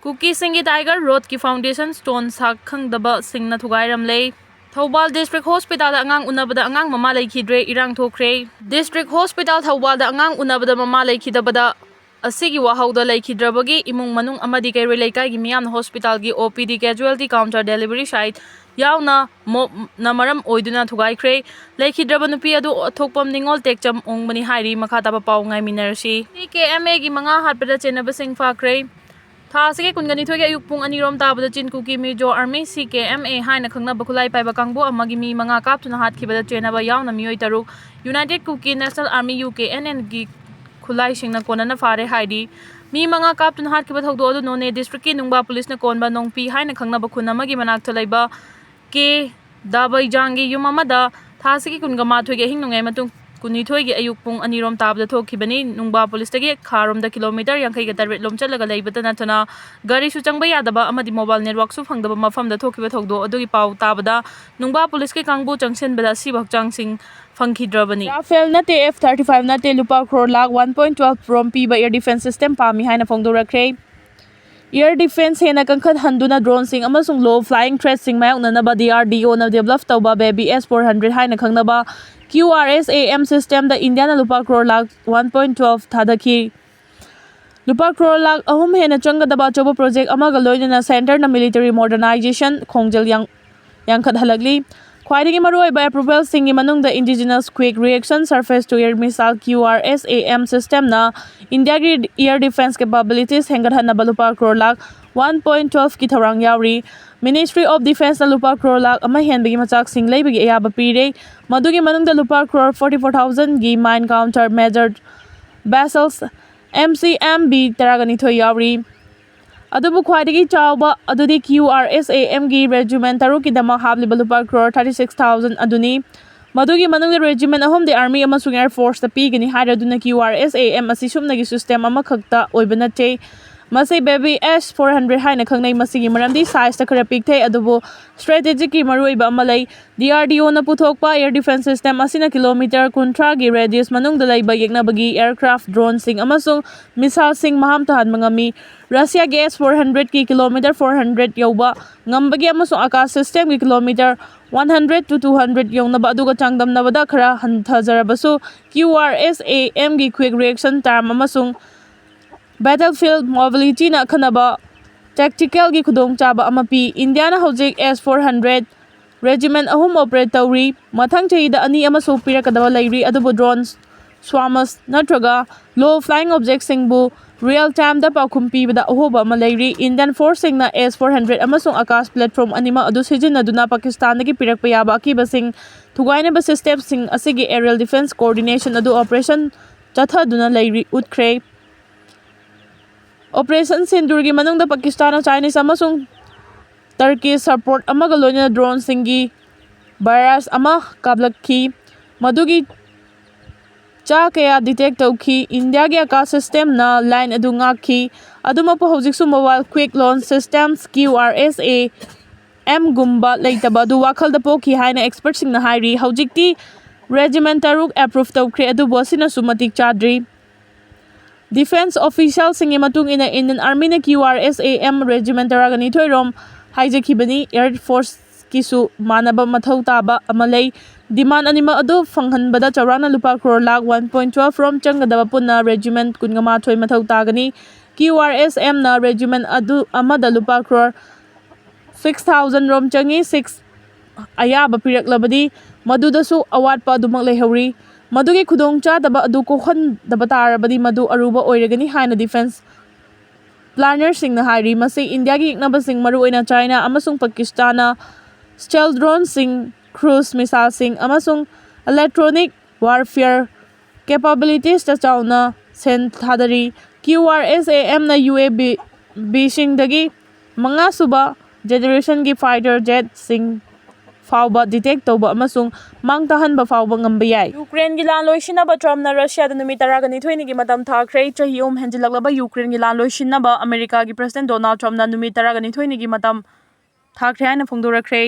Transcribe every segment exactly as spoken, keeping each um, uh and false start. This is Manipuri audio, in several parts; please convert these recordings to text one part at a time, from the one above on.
ꯀꯨꯀꯤꯁꯤꯡꯒꯤ ꯇꯥꯏꯒꯔ ꯔꯣꯗꯀꯤ ꯐꯥꯎꯟꯗꯦꯁꯟ ꯁ꯭ꯇꯣꯟ ꯁꯥꯛ ꯈꯪꯗꯕꯁꯤꯡꯅ ꯊꯨꯒꯥꯏꯔꯝꯂꯦ꯫ ꯊꯧꯕꯥꯜ ꯗꯤꯁꯇ꯭ꯔꯤꯛ ꯍꯣꯁꯄꯤꯇꯥꯜꯗ ꯑꯉꯥꯡ ꯎꯅꯕꯗ ꯑꯉꯥꯡ ꯃꯃꯥ ꯂꯩꯈꯤꯗ꯭ꯔꯦ, ꯏꯔꯥꯡ ꯊꯣꯛꯈ꯭ꯔꯦ꯫ ꯗꯤꯁꯇ꯭ꯔꯤꯛ ꯍꯣꯁꯄꯤꯇꯥꯜ ꯊꯧꯕꯥꯜꯗ ꯑꯉꯥꯡ ꯎꯅꯕꯗ ꯃꯃꯥ ꯂꯩꯈꯤꯗꯕꯗ ꯑꯁꯤꯒꯤ ꯋꯥꯍꯧꯗ ꯂꯩꯈꯤꯗ꯭ꯔꯕꯒꯤ ꯏꯃꯨꯡ ꯃꯅꯨꯡ ꯑꯃꯗꯤ ꯀꯩꯔꯣꯏ ꯂꯩꯀꯥꯏꯒꯤ ꯃꯤꯌꯥꯝꯅ ꯍꯣꯁꯄꯤꯇꯥꯜꯒꯤ ꯑꯣ ꯄꯤ ꯗꯤ, ꯀꯦꯖꯨꯋꯦꯜꯇꯤ ꯀꯥꯎꯟꯇꯔ, ꯗꯦꯂꯤꯚꯔꯤ ꯁꯥꯏꯠ ꯌꯥꯎꯅ ꯃꯣꯞꯅ ꯃꯔꯝ ꯑꯣꯏꯗꯨꯅ ꯊꯨꯒꯥꯏꯈ꯭ꯔꯦ꯫ ꯂꯩꯈꯤꯗ꯭ꯔꯕ ꯅꯨꯄꯤ ꯑꯗꯨ ꯑꯊꯣꯛꯄꯝ ꯅꯤꯉꯣꯜ ꯇꯦꯛꯆꯝ ꯑꯣꯡꯕꯅꯤ ꯍꯥꯏꯔꯤ꯫ ꯃꯈꯥ ꯇꯥꯕ ꯄꯥꯎ ꯉꯥꯏꯃꯤꯟꯅꯔꯁꯤ꯫ ꯁꯤ ꯀꯦ ꯑꯦꯝ ꯑꯦꯒꯤ ꯃꯉꯥ ꯍꯥꯠꯄꯗ ꯆꯦꯟꯅꯕꯁꯤꯡ ꯐꯥꯈ꯭ꯔꯦ꯫ ꯊꯥ ꯑꯁꯤꯒꯤ ꯀꯨꯟꯒ ꯅꯤꯊꯣꯏꯒꯤ ꯑꯌꯨꯛ ꯄꯨꯡ ꯑꯅꯤꯔꯣꯝ ꯇꯥꯕꯗ ꯆꯤꯟ ꯀꯨꯀꯤ ꯃꯤꯖꯣ ꯑꯥꯔꯃꯤ, ꯁꯤ ꯀꯦ ꯑꯦꯝ ꯑꯦ ꯍꯥꯏꯅ ꯈꯪꯅꯕ ꯈꯨꯠꯂꯥꯏ ꯄꯥꯏꯕ ꯀꯥꯡꯕꯨ ꯑꯃꯒꯤ ꯃꯤ ꯃꯉꯥ ꯀꯥꯞꯇꯨꯅ ꯍꯥꯠꯈꯤꯕꯗ ꯆꯦꯟꯅꯕ ꯌꯥꯎꯅ ꯃꯤꯑꯣꯏ ꯇꯔꯨꯛ, united Kuki national army, U K N ꯑꯦꯟꯒꯤ ꯈꯨꯠꯂꯥꯏꯁꯤꯡꯅ ꯀꯣꯟꯅꯅ ꯐꯥꯔꯦ ꯍꯥꯏꯔꯤ꯫ ꯃꯤ ꯃꯉꯥ ꯀꯥꯞꯇꯨꯅ ꯍꯥꯠꯈꯤꯕ ꯊꯧꯗꯣꯛ ꯑꯗꯨ ꯅꯣꯅꯦ ꯗꯤꯁꯇ꯭ꯔꯤꯛꯀꯤ ꯅꯨꯡꯕꯥ ꯄꯨꯂꯤꯁꯅ ꯀꯣꯟꯕ ꯅꯣꯡꯄꯤ ꯍꯥꯏꯅ ꯈꯪꯅꯕ ꯈꯨꯟ ꯑꯃꯒꯤ ꯃꯅꯥꯛꯇ ꯂꯩꯕ ꯀꯦ ꯗꯥꯕꯩꯖꯥꯡꯒꯤ ꯌꯨꯝ ꯑꯃꯗ ꯊꯥ ꯑꯁꯤꯒꯤ ꯀꯨꯟꯒ ꯃꯥꯊꯣꯏꯒꯤ ꯑꯍꯤꯡ ꯅꯣꯡꯌꯥꯏ ꯃꯇꯨꯡ ꯀꯨꯟꯅꯤꯊꯣꯏꯒꯤ ꯑꯌꯨꯛ ꯄꯨꯡ ꯑꯅꯤꯔꯣꯝ ꯇꯥꯕꯗ ꯊꯣꯛꯈꯤꯕꯅꯤ꯫ ꯅꯨꯡꯕꯥ ꯄꯨꯂꯤꯁꯇꯒꯤ ꯈꯥꯔꯣꯝꯗ ꯀꯤꯂꯣꯃꯤꯇꯔ ꯌꯥꯡꯈꯩꯒ ꯇꯔꯦꯠ ꯂꯣꯝ ꯆꯠꯂꯒ ꯂꯩꯕꯇ ꯅꯠꯇꯅ ꯒꯥꯔꯤꯁꯨ ꯆꯪꯕ ꯌꯥꯗꯕ ꯑꯃꯗꯤ ꯃꯣꯕꯥꯏꯜ ꯅꯦꯠꯋꯥꯛꯁꯨ ꯐꯪꯗꯕ ꯃꯐꯝꯗ ꯊꯣꯛꯈꯤꯕ ꯊꯧꯗꯣꯛ ꯑꯗꯨꯒꯤ ꯄꯥꯎ ꯇꯥꯕꯗ ꯅꯨꯡꯕꯥ ꯄꯨꯂꯤꯁꯀꯤ ꯀꯥꯡꯕꯨ ꯆꯪꯁꯤꯟꯕꯗ ꯑꯁꯤꯕ ꯍꯛꯆꯥꯡꯁꯤꯡ ꯐꯪꯈꯤꯗ꯭ꯔꯕꯅꯤ꯫ ꯔꯥꯐꯦꯜ ꯅꯠꯇꯦ, ꯑꯦꯐ ꯊꯥꯔꯇꯤ ꯐꯥꯏꯚ ꯅꯠꯇꯦ, ꯂꯨꯄꯥ crore lakh one point twelve ꯔꯣꯝ ꯄꯤꯕ ꯑꯦꯌꯔ ꯗꯤꯐꯦꯟꯁ ꯁꯤꯁꯇꯦꯝ ꯄꯥꯝꯃꯤ ꯍꯥꯏꯅ ꯐꯣꯡꯗꯣꯔꯛꯈ꯭ꯔꯦ꯫ ꯑꯦꯌꯔ ꯗꯤꯐꯦꯟꯁ ꯍꯦꯟꯅ ꯀꯟꯈꯠꯍꯟꯗꯨꯅ ꯗ꯭ꯔꯣꯟꯁꯤꯡ ꯑꯃꯁꯨꯡ ꯂꯣ ꯐ꯭ꯂꯥꯏꯌꯤꯡ ꯊ꯭ꯔꯦꯠꯁꯤꯡ ꯃꯥꯌꯣꯛꯅꯅꯕ D R D O develop ꯇꯧꯕ ꯕꯦꯕꯤ ꯑꯦꯁ ꯐꯣꯔ ꯍꯟꯗ꯭ꯔꯦꯠ ꯍꯥꯏꯅ ꯈꯪꯅꯕ Q R S A M ꯁꯤꯁꯇꯦꯝꯗ ꯏꯟꯗꯤꯌꯥꯅ ꯂꯨꯄꯥ crore lakh one point twelve ꯊꯥꯗꯈꯤ꯫ ꯂꯨꯄꯥ ꯀ꯭ꯔꯣꯔ ꯂꯥꯈ ꯑꯍꯨꯝ ꯍꯦꯟꯅ ꯆꯪꯒꯗꯕ ꯑꯆꯧꯕ ꯄ꯭ꯔꯣꯖꯦꯛ ꯑꯃꯒ ꯂꯣꯏꯅꯅ ꯁꯦꯟꯇꯔꯅ ꯃꯤꯂꯤꯇꯔꯤ ꯃꯣꯗꯔꯅꯥꯏꯖꯦꯁꯟ ꯈꯣꯡꯖꯦꯜ ꯌꯥꯡ-, ꯌꯥꯡꯈꯠꯍꯜꯂꯛꯂꯤ꯫ ꯈ꯭ꯋꯥꯏꯗꯒꯤ ꯃꯔꯨꯑꯣꯏꯕ ꯑꯦꯄ꯭ꯔꯨꯚꯦꯜꯁꯤꯡꯒꯤ ꯃꯅꯨꯡꯗ Indigenous Quick Reaction Surface to Air Missile, Q R S A M ꯁꯤꯁꯇꯦꯝꯅ ꯏꯟꯗꯤꯌꯥꯒꯤ ꯑꯦꯌꯔ ꯗꯤꯐꯦꯟꯁ ꯀꯦꯄꯥꯕꯤꯂꯤꯇꯤꯁ ꯍꯦꯟꯒꯠꯍꯟꯅꯕ ꯂꯨꯄꯥ ꯀ꯭ꯔꯣꯔ ꯂꯥꯈ ꯋꯥꯟ ꯄꯣꯏꯟ ꯇꯨꯋꯦꯜꯐꯀꯤ ꯊꯧꯔꯥꯡ ꯌꯥꯎꯔꯤ꯫ ꯃꯤꯅꯤꯁꯇ꯭ꯔꯤ ꯑꯣꯐ ꯗꯤꯐꯦꯟꯁꯅ ꯂꯨꯄꯥ ꯀ꯭ꯔꯣꯔ ꯂꯥꯈ ꯑꯃ ꯍꯦꯟꯕꯒꯤ ꯃꯆꯥꯛꯁꯤꯡ ꯂꯩꯕꯒꯤ ꯑꯌꯥꯕ ꯄꯤꯔꯦ꯫ ꯃꯗꯨꯒꯤ ꯃꯅꯨꯡꯗ ꯂꯨꯄꯥ ꯀ꯭ꯔꯣꯔ ꯐꯣꯔꯇꯤ ꯐꯣꯔ ꯊꯥꯎꯖꯟꯒꯤ mine counter measure vessels, M C M V ꯇꯔꯥꯒ ꯅꯤꯊꯣꯏ ꯌꯥꯎꯔꯤ꯫ ꯑꯗꯨꯕꯨ ꯈ꯭ꯋꯥꯏꯗꯒꯤ ꯆꯥꯎꯕ ꯑꯗꯨꯗꯤ ꯀ꯭ꯌꯨ ꯑꯥꯔ ꯑꯦꯁ ꯑꯦ ꯑꯦꯝꯒꯤ ꯔꯦꯖꯤꯃꯦꯟ ꯇꯔꯨꯛꯀꯤꯗꯃꯛ ꯍꯥꯞꯂꯤꯕ ꯂꯨꯄꯥ ꯀ꯭ꯔꯣꯔ ꯊꯥꯔꯇꯤ ꯁꯤꯛꯁ ꯊꯥꯎꯖꯟ ꯑꯗꯨꯅꯤ꯫ ꯃꯗꯨꯒꯤ ꯃꯅꯨꯡꯗ ꯔꯦꯖꯤꯃꯦꯟ ꯑꯍꯨꯝꯗꯤ ꯑꯥꯔꯃꯤ ꯑꯃꯁꯨꯡ ꯑꯦꯌꯔ ꯐꯣꯔꯁꯇ ꯄꯤꯒꯅꯤ ꯍꯥꯏꯔꯗꯨꯅ Q R S A M ꯑꯁꯤ ꯁꯨꯞꯅꯒꯤ ꯁꯤꯁꯇꯦꯝ ꯑꯃꯈꯛꯇ ꯑꯣꯏꯕ ꯅꯠꯇꯦ꯫ ꯃꯁꯤ Baby S four hundred ꯍꯥꯏꯅ ꯈꯪꯅꯩ꯫ ꯃꯁꯤꯒꯤ ꯃꯔꯝꯗꯤ sizeꯇ ꯈꯔ ꯄꯤꯛꯊꯩ, ꯑꯗꯨꯕꯨ strategicꯀꯤ ꯃꯔꯨꯑꯣꯏꯕ ꯑꯃ ꯂꯩ꯫ DRDOꯅ ꯄꯨꯊꯣꯛꯄ air defense system ꯑꯁꯤꯅ kilometre ꯀꯨꯟꯊ꯭ꯔꯥꯒꯤ radius ꯃꯅꯨꯡꯗ ꯂꯩꯕ ꯌꯦꯛꯅꯕꯒꯤ aircraft, droneꯁꯤꯡ ꯑꯃꯁꯨꯡ missileꯁꯤꯡ ꯃꯍꯥꯝ ꯇꯥꯍꯟꯕ ꯉꯝꯃꯤ꯫ Russiaꯒꯤ S four hundredꯀꯤ kilometre four hundred ꯌꯧꯕ ꯉꯝꯕꯒꯤ ꯑꯃꯁꯨꯡ Akash systemꯒꯤ kilometre one hundred to two hundred ꯌꯧꯅꯕ, ꯑꯗꯨꯒ ꯆꯥꯡꯗꯝꯅꯕꯗ ꯈꯔ ꯍꯟꯊꯖꯔꯕꯁꯨ, QRSAMꯒꯤ quick reaction time ꯑꯃꯁꯨꯡ battlefield mobilityꯅ ꯑꯈꯟꯅꯕ tacticalꯒꯤ ꯈꯨꯗꯣꯡꯆꯥꯕ ꯑꯃ ꯄꯤ꯫ ꯏꯟꯗꯤꯌꯥꯅ ꯍꯧꯖꯤꯛ S four hundred regiment ꯑꯍꯨꯝ operate ꯇꯧꯔꯤ꯫ ꯃꯊꯪ ꯆꯍꯤꯗ ꯑꯅꯤ ꯑꯃꯁꯨ ꯄꯤꯔꯛꯀꯗꯕ ꯂꯩꯔꯤ, ꯑꯗꯨꯕꯨ drone swarms ꯅꯠꯇ꯭ꯔꯒ low flying objectꯁꯤꯡꯕꯨ real timeꯗ ꯄꯥꯎꯈꯨꯝ ꯄꯤꯕꯗ ꯑꯍꯣꯕ ꯑꯃ ꯂꯩꯔꯤ꯫ Indian forceꯁꯤꯡꯅ S four hundred ꯑꯃꯁꯨꯡ ꯑꯀꯥꯁ platform ꯑꯅꯤꯃꯛ ꯑꯗꯨ ꯁꯤꯖꯤꯟꯅꯗꯨꯅ ꯄꯥꯀꯤꯁꯇꯥꯟꯗꯒꯤ ꯄꯤꯔꯛꯄ ꯌꯥꯕ ꯑꯀꯤꯕꯁꯤꯡ ꯊꯨꯒꯥꯏꯅꯕ systemꯁꯤꯡ ꯑꯁꯤꯒꯤ aerial defence coordination ꯑꯗꯨ operation ꯆꯠꯊꯗꯨꯅ ꯂꯩꯔꯤ, ꯎꯠꯈ꯭ꯔꯦ꯫ Operation ꯁꯤꯟꯗꯨꯔꯒꯤ ꯃꯅꯨꯡꯗ ꯄꯥꯀꯤꯁꯇꯥꯟꯅ Chinese ꯑꯃꯁꯨꯡ Turkish support ꯑꯃꯒ ꯂꯣꯏꯅꯅ droneꯁꯤꯡꯒꯤ barrage ꯑꯃ ꯀꯥꯞꯂꯛꯈꯤ꯫ ꯃꯗꯨꯒꯤ ꯆꯥ ꯀꯌꯥ detect ꯇꯧꯈꯤ꯫ ꯏꯟꯗꯤꯌꯥꯒꯤ ꯑꯀꯥꯁ systemꯅ line ꯑꯗꯨ ꯉꯥꯛꯈꯤ꯫ ꯑꯗꯨꯃꯛꯄꯨ ꯍꯧꯖꯤꯛꯁꯨ mobile quick launch systems, QRSAMꯒꯨꯝꯕ ꯂꯩꯇꯕ ꯑꯗꯨ ꯋꯥꯈꯜꯗ ꯄꯣꯛꯈꯤ ꯍꯥꯏꯅ expertꯁꯤꯡꯅ ꯍꯥꯏꯔꯤ꯫ ꯍꯧꯖꯤꯛꯇꯤ regiment ꯇꯔꯨꯛ approve ꯇꯧꯈ꯭ꯔꯦ, ꯑꯗꯨꯕꯨ ꯑꯁꯤꯅꯁꯨ ꯃꯇꯤꯛ ꯆꯥꯗ꯭ꯔꯤ꯫ Defence officialꯁꯤꯡꯒꯤ ꯃꯇꯨꯡ ꯏꯟꯅ, Indian Armyꯅ QRSAM regiment ꯇꯔꯥꯒ ꯅꯤꯊꯣꯏ ꯔꯣꯝ ꯍꯥꯏꯖꯈꯤꯕꯅꯤ꯫ Air Forceꯀꯤꯁꯨ ꯃꯥꯟꯅꯕ ꯃꯊꯧ ꯇꯥꯕ ꯑꯃ ꯂꯩ꯫ Demand ꯑꯅꯤꯃꯛ ꯑꯗꯨ ꯐꯪꯍꯟꯕꯗ ꯆꯥꯎꯔꯥꯛꯅ ꯂꯨꯄꯥ crore lakh one point twelve ꯔꯣꯝ ꯆꯪꯒꯗꯕ ꯄꯨꯟꯅ regiment ꯀꯨꯟꯃꯥꯊꯣꯏ ꯃꯊꯧ ꯇꯥꯒꯅꯤ꯫ QRSAMꯅ regiment ꯑꯗꯨ ꯑꯃꯗ ꯂꯨꯄꯥ crore six thousand ꯔꯣꯝ ꯆꯪꯏ꯫ Six ꯑꯌꯥꯕ ꯄꯤꯔꯛꯂꯕꯗꯤ ꯃꯗꯨꯗꯁꯨ ꯑꯋꯥꯠꯄ ꯑꯗꯨꯃꯛ ꯂꯩꯍꯧꯔꯤ꯫ ꯃꯗꯨꯒꯤ ꯈꯨꯗꯣꯡꯆꯥꯗꯕ ꯑꯗꯨ ꯀꯣꯛꯍꯟꯗꯕ ꯇꯥꯔꯕꯗꯤ ꯃꯗꯨ ꯑꯔꯨꯕ ꯑꯣꯏꯔꯒꯅꯤ ꯍꯥꯏꯅ defence plannerꯁꯤꯡꯅ ꯍꯥꯏꯔꯤ꯫ ꯃꯁꯤ ꯏꯟꯗꯤꯌꯥꯒꯤ ꯌꯦꯛꯅꯕꯁꯤꯡ, ꯃꯔꯨꯑꯣꯏꯅ China ꯑꯃꯁꯨꯡ ꯄꯥꯀꯤꯁꯇꯥꯟꯅ stealth droneꯁꯤꯡ, cruise missileꯁꯤꯡ ꯑꯃꯁꯨꯡ electronic warfare capabilitiesꯇ ꯆꯥꯎꯅ ꯁꯦꯟ ꯊꯥꯗꯔꯤ꯫ QRSAMꯅ UAVꯁꯤꯡꯗꯒꯤ ꯃꯉꯥꯁꯨꯕ generationꯒꯤ fighter jetꯁꯤꯡ, ꯐꯥꯎꯕ detect ꯇꯧꯕ ꯑꯃꯁꯨꯡ ꯃꯥꯡ ꯇꯥꯍꯟꯕ ꯐꯥꯎꯕ ꯉꯝꯕ ꯌꯥꯏ꯫ ꯌꯨꯀ꯭ꯔꯦꯟꯒꯤ ꯂꯥꯟ ꯂꯣꯏꯁꯤꯟꯅꯕ ꯇ꯭ꯔꯝꯞꯅ ꯔꯁꯤꯌꯥꯗ ꯅꯨꯃꯤꯠ ꯇꯔꯥꯒ ꯅꯤꯊꯣꯏꯅꯤꯒꯤ ꯃꯇꯝ ꯊꯥꯈ꯭ꯔꯦ꯫ ꯆꯍꯤ ꯑꯍꯨꯝ ꯍꯦꯟꯖꯤꯜꯂꯛꯂꯕ ꯌꯨꯀ꯭ꯔꯦꯟꯒꯤ ꯂꯥꯟ ꯂꯣꯏꯁꯤꯟꯅꯕ ꯑꯃꯦꯔꯤꯀꯥꯒꯤ ꯄ꯭ꯔꯁꯤꯗꯦꯟꯠ ꯗꯣꯅꯥꯜꯗ ꯇ꯭ꯔꯝꯞꯅ ꯅꯨꯃꯤꯠ ꯇꯔꯥꯒ ꯅꯤꯊꯣꯏꯅꯤꯒꯤ ꯃꯇꯝ ꯊꯥꯈ꯭ꯔꯦ ꯍꯥꯏꯅ ꯐꯣꯡꯗꯣꯔꯛꯈ꯭ꯔꯦ꯫